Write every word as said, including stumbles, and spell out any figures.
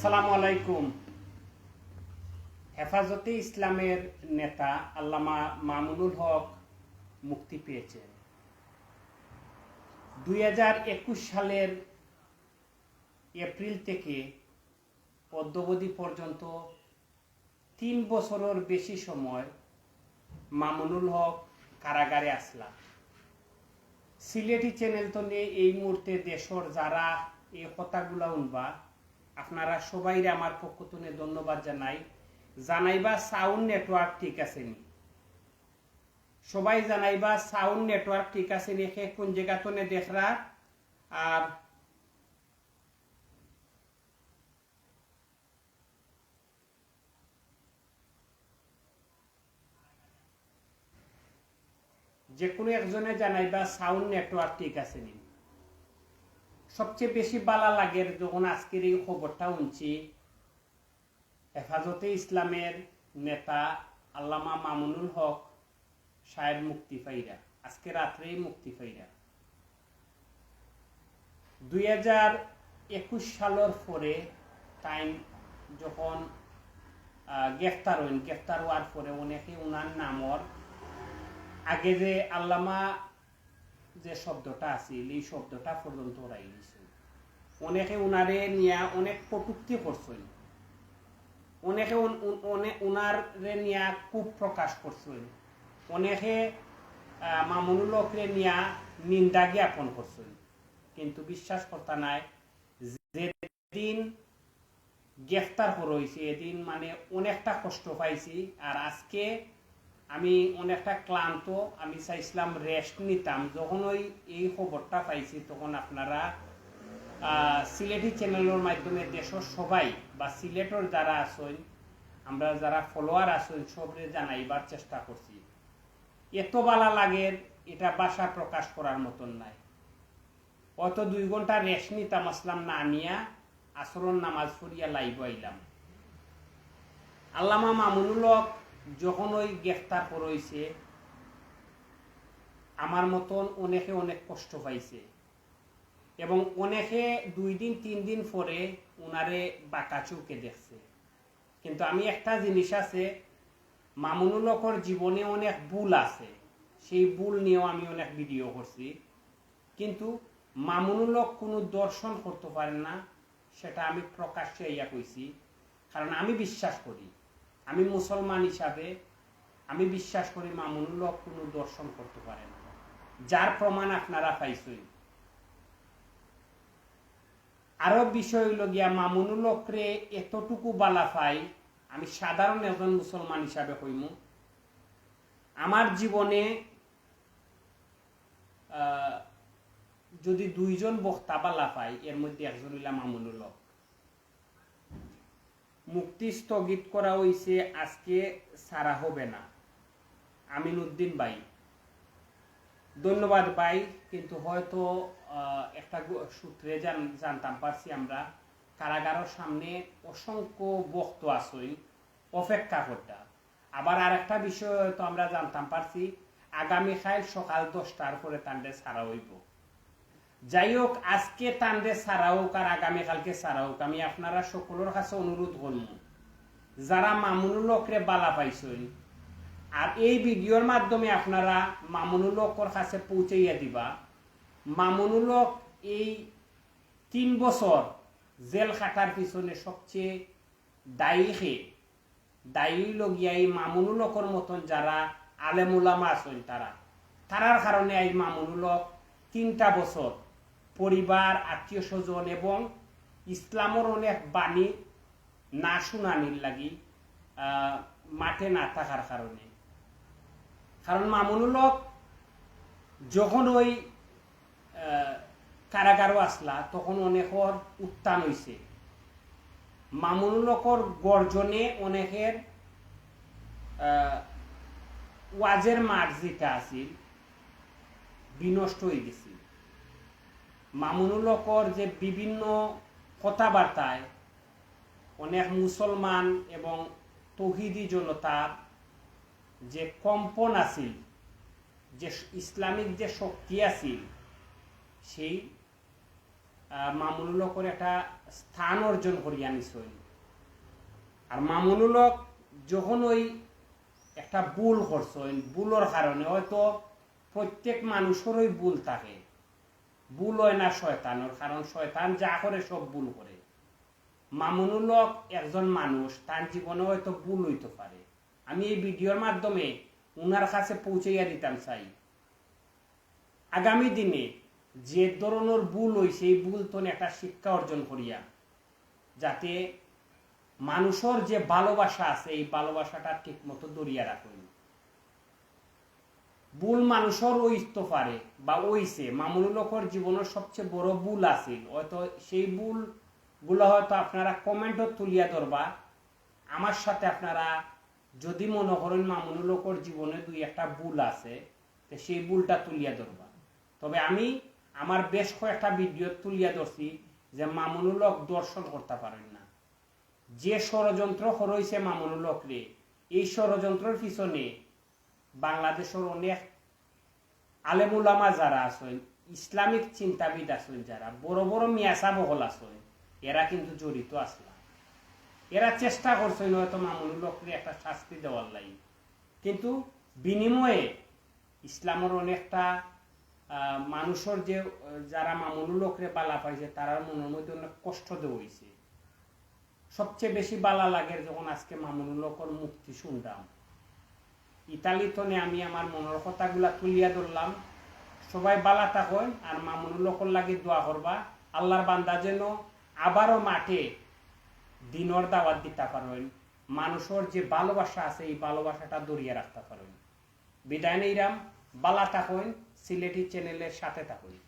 আসসালামু আলাইকুম। হেফাজতে ইসলামের নেতা আল্লামা মামুনুল হক মুক্তি পেয়েছেন। দুই হাজার একুশ সালের এপ্রিল থেকে অদ্যাবধি পর্যন্ত তিন বছরর বেশি সময় মামুনুল হক কারাগারে আছলা। সিলেটি চ্যানেল তনে এই মুহূর্তে দেশর যারা এই কথাগুলা হুনবা, আপনারা সবাইরে আমার পক্ষ তনে ধন্যবাদ জানাই। জানাইবা সাউন্ড নেটওয়ার্ক ঠিক আছে নি? সবাই জানাইবা সাউন্ড নেটওয়ার্ক ঠিক আছে নি? কে কোন জাগা তনে দেখরা? আর যে কোনো একজনে জানাইবা সাউন্ড নেটওয়ার্ক ঠিক আছে নি। সবচেয়ে বেশি বালা লাগের যখন আজকের এই খবরটা হুনছি, হেফাজতে ইসলামের নেতা আল্লামা মামুনুল হক সাহেব মুক্তি পাইরা, আজকে রাত্রেই মুক্তি পাইরা। দুই হাজার একুশ সালর পরে তাইন যখন, আহ, গ্রেফতার হইন, গ্রেফতার হওয়ার পরে অনেকে উনার নামর আগে যে আল্লামা যে শব্দটা আছিল, এই শব্দটা পর্যন্ত উড়াই দিছে। অনেকে উনারে নিয়া অনেক কটূক্তি করছইন, অনেকে উন-, উন-, অনে-, উনারে নিয়া ক্ষোভ প্রকাশ করছইন, অনেকে, আহ, মামুনুল হকরে নিয়া নিন্দা জ্ঞাপন করছইন। কিন্তু বিশ্বাস করতা নায়, যেদিন গ্রেফতার করা হইছে, এদিন মানে অনেকটা কষ্ট পাইছি। আর আজকে আমি অনেকটা ক্লান্ত, আমি চাইছিলাম রেস্ট নিতাম। যখন ওই এই খবরটা পাইছি, তখন আপনারা, আহ, সিলেটি চ্যানেলর মাধ্যমে দেশর সবাই বা সিলেটর যারা আছইন, আমরা যারা ফলোয়ার আছইন, সবরে জানাইবার চেষ্টা করছি। এত বালা লাগের, এটা ভাষা প্রকাশ করার মতন নাই। অত দুই ঘন্টা রেস্ট নিতাম, আসলাম না নিয়া আসরর নামাজ পড়িয়া লাইভ আইলাম। আল্লামা মামুনুল হক যখন ওই গ্রেফতার করা হইছে, আমার মতন অনেকে অনেক কষ্ট পাইছে এবং অনেকে দুই দিন তিন দিন পরে উনারে বাঁকা চোখে দেখছে। কিন্তু আমি একটা জিনিস আছে, মামুনুল হকর জীবনে অনেক ভুল আছে, সেই ভুল নিয়েও আমি অনেক ভিডিও করছি। কিন্তু মামুনুল হক কোনো ধর্ষণ করতে পারে না, সেটা আমি প্রকাশ্যে ইয়া কইছি। কারণ আমি বিশ্বাস করি, আমি মুসলমান হিসাবে আমি বিশ্বাস করি মামুনুল হক কোনো ধর্ষণ করতে পারে না, যার প্রমাণ আপনারা পাইছইন। আরো বিষয় হইল গিয়া, মামুনুল হকরে এতটুকু বালা পাই, আমি সাধারণ একজন মুসলমান হিসাবে কইমু, আমার জীবনে, আহ, যদি দুইজন বক্তা বালা পাই, এর মধ্যে একজন হইলা মামুনুল হক। মুক্তি স্থগিত করা হইছে, আজকে ছাড়া হবে না। আমিন উদ্দিন ভাই, ধন্যবাদ ভাই, কিন্তু হয়তো, আহ, একটা গো-, সূত্রে জান-, জানতাম পারছি আমরা, কারাগারর সামনে অসংখ্য ভক্ত আছইন, অপেক্ষা করতা। আবার আরেকটা বিষয় হয়তো আমরা জানতাম পারছি, আগামীকাল সকাল দশটার পরে তানরে ছাড়া হইব। যাই হোক, আজকে তানরে ছাড়া হোক আর আগামীকালকে ছাড়া হোক, আমি আপনারা সকলর কাছে অনুরোধ করমু, যারা মামুনুল হকরে বালা পাইছইন, আর এই ভিডিওর মাধ্যমে আপনারা মামুনুল হকর কাছে পৌঁছাইয়া দিবা। মামুনুল হক এই তিন বছর জেল খাটার পিছনে সবচেয়ে দায়ী কে? দায়ী হইল গিয়া এই মামুনুল হকর মতন যারা আলেম উলামা আছইন তারা। তারার কারণে এই মামুনুল হক তিনটা বছর পরিবার, আত্মীয় স্বজন এবং ইসলামর অনেক বাণী না শুনানির লাগি, আহ, মাঠে না থাকার কারণে। কারণ মামুনুল হক যখন ওই, আহ, কারাগারও আসলা, তখন অনেকর উত্থান হইছে। মামুনুল হকর গর্জনে অনেকের, আহ, ওয়াজের মাঠ যেটা আছিল, বিনষ্ট হয়ে গেছিল। মামুনুল হকর যে বিভিন্ন কথাবার্তায় অনেক মুসলমান এবং তৌহিদি জনতার যে কম্পন আছিল, যে ইসলামিক যে শক্তি আছিল, সেই আহ, মামুনুল হকর একটা স্থান অর্জন করিয়া নিছইন। আর মামুনুল হক যখন ওই একটা ভুল করছইন, ভুলর কারণে হয়তো প্রত্যেক মানুষেরই ভুল থাকে, ভুল হয় না শয়তানর, কারণ শয়তান যা করে সব ভুল করে। মামুনুল হক একজন মানুষ, তার জীবনে হয়তো ভুল হইতে পারে। আমি এই ভিডিওর মাধ্যমে উনার কাছে পৌঁছাইয়া দিতাম চাই, আগামী দিনে যে ধরনের ভুল হইছে, এই ভুল তনে একটা শিক্ষা অর্জন করিয়া যাতে মানুষের যে ভালোবাসা আছে, এই ভালোবাসাটা ঠিকমতো ধরিয়া রাখইন। ভুল মানুষের হইতে পারে বা হইছে, মামুনুল হকর জীবনের সবচেয়ে বড় ভুল আছিল, হয়তো সেই ভুলগুলো হয়তো আপনারা কমেন্টও তুলিয়া ধরবা। আমার সাথে আপনারা যদি মনে করেন মামুনুল হকর জীবনে দুই একটা ভুল আছে, তো সেই ভুলটা তুলিয়া ধরবা। তবে আমি আমার বেশ কয়েকটা ভিডিও তুলিয়া ধরছি যে মামুনুল হক ধর্ষণ করতে পারেন না। যে ষড়যন্ত্র করা হইছে মামুনুল হকরে, এই ষড়যন্ত্রর পিছনে বাংলাদেশের অনেক আলেম উলামা যারা আছেন, ইসলামিক চিন্তাবিদ আছেন, যারা বড় বড় মিয়াসাব হকল আছেন, এরা কিন্তু জড়িত আছলা। এরা চেষ্টা করছেন হয়তো মামুনুল হকরে একটা শাস্তি দেওয়ার লাগি, কিন্তু বিনিময়ে ইসলামের অনেকটা, আহ, মানুষের যে, আহ, যারা মামুনুল হকরে বালা পাইছে, তারার মনের মধ্যে অনেক কষ্ট দেওয়া হইছে। সবচেয়ে বেশি বালা লাগের যখন আজকে মামুনুল হকর মুক্তি শুনলাম। ইতালি তনে আমি আমার মনের কথাগুলা তুলিয়া ধরলাম। সবাই বালা থাকইন আর মামুনুল হকর লাগি দোয়া করবা। আল্লাহর বান্দা যেন আবারও মাঠে দিনর দাওয়াত দিতা পারইন, মানুষের যে ভালোবাসা আছে, এই ভালোবাসাটা ধরিয়া রাখতা পারইন। বিদায় নেইরাম, বালা থাকইন, সিলেটি চ্যানেলের সাথে থাকইন।